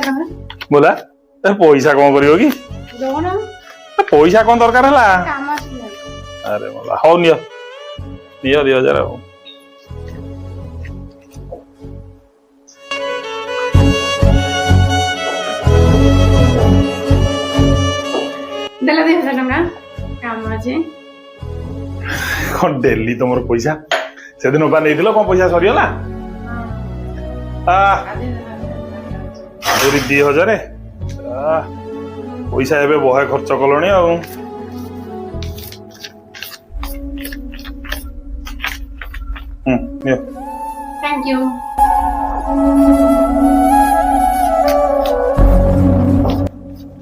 ଟଙ୍କା। ବୋଲା, ଏ ପଇସା କଣ କରିବ କି? ଦଉନ। ଏ ପଇସା କଣ ଦରକାର ହେଲା? କାମ ଆସିଲା। ଆରେ ବୋଲା, ହଉ ନିଅ ନିଅ, 2000 ଆଉ। ଦେଲା 2000 ଟଙ୍କା, କାମ ଅଛି। କଣ ଡେଲି ତମର ପଇସା? ସେଦିନ ପା ନେଇଥିଲ, କଣ ପଇସା ସରିଗଲା? ଆ ଆହୁରି 2000। ଆ, ପଇସା ଏବେ ବହେ ଖର୍ଚ୍ଚ କଲଣି ଆଉ। ହୁଁ, ନିଅ। Thank you.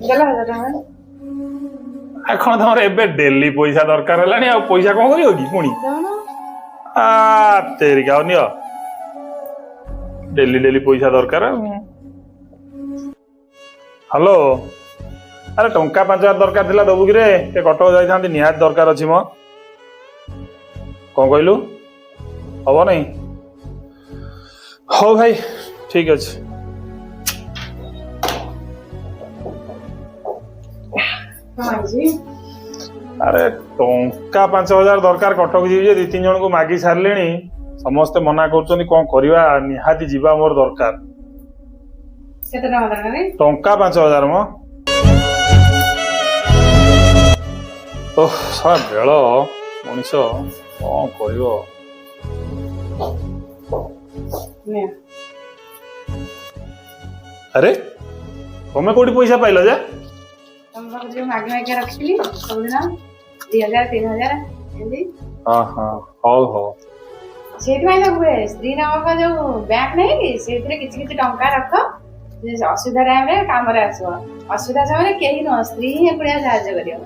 ଦେଲା 1000 ଟଙ୍କା। ଆଉ କଣ ତମର ଏବେ ଡେଲି ପଇସା ଦରକାର ହେଲାଣି? ଆଉ ପଇସା କଣ କରିବ କି ପୁଣି? ଦଉନ। ଆ ତେରିକା, ଆଉ ନିଅ। ଡେଲି ଡେଲି ପଇସା ଦରକାର ଆଉ। ହ୍ୟାଲୋ, ଆରେ ଟଙ୍କା 5000 ଦରକାର ଥିଲା, ଦବୁ କିରେ? ଟିକେ କଟକ ଯାଇଥାନ୍ତି, ନିହାତି ଦରକାର ଅଛି ମ। କଣ କହିଲୁ, ହବ ନାଇଁ? ହଉ ଭାଇ, ଠିକ ଅଛି। କଣ ହେଇଛି? ଆରେ ଟଙ୍କା 5000 ଦରକାର, କଟକ ଯିବି ଯେ ଦି ତିନି ଜଣଙ୍କୁ ମାଗି ସାରିଲିଣି, ସମସ୍ତେ ମନା କରୁଛନ୍ତି। କଣ କରିବା? ନିହାତି ଯିବା ମୋର ଦରକାର। କେତେ ଟଙ୍କା ଦରକାର? ଟଙ୍କା 5000 ମ। ଓହ, ଶଳା ବେଳ, ମଣିଷ କଣ କରିବ? ନିଅ। ଆରେ ତମେ କୋଉଠି ପଇସା ପାଇଲ ଯେ? ତମ ପାଖରେ ଯୋଉ ମାଗି ମାଗି ରଖିଥିଲି ସବୁଦିନ 2000, 3000 ଏମିତି। ହଁ ହଁ, ହଉ ହଉ। ସେଇଥିପାଇଁ ତ ହୁଏ, ସ୍ତ୍ରୀ ନାମକ ଯୋଉ ବ୍ୟାଙ୍କ ନାହିଁ କି, ସେଇଥିରେ କିଛି କିଛି ଟଙ୍କା ରଖ ଯେ ଅସୁବିଧା ଟାଇମରେ କାମରେ ଆସିବ। ଅସୁବିଧା ସମୟରେ କେହି ନୁହଁ, ସ୍ତ୍ରୀ ହିଁ ଏକୁଟିଆ ସାହାଯ୍ୟ କରିବ।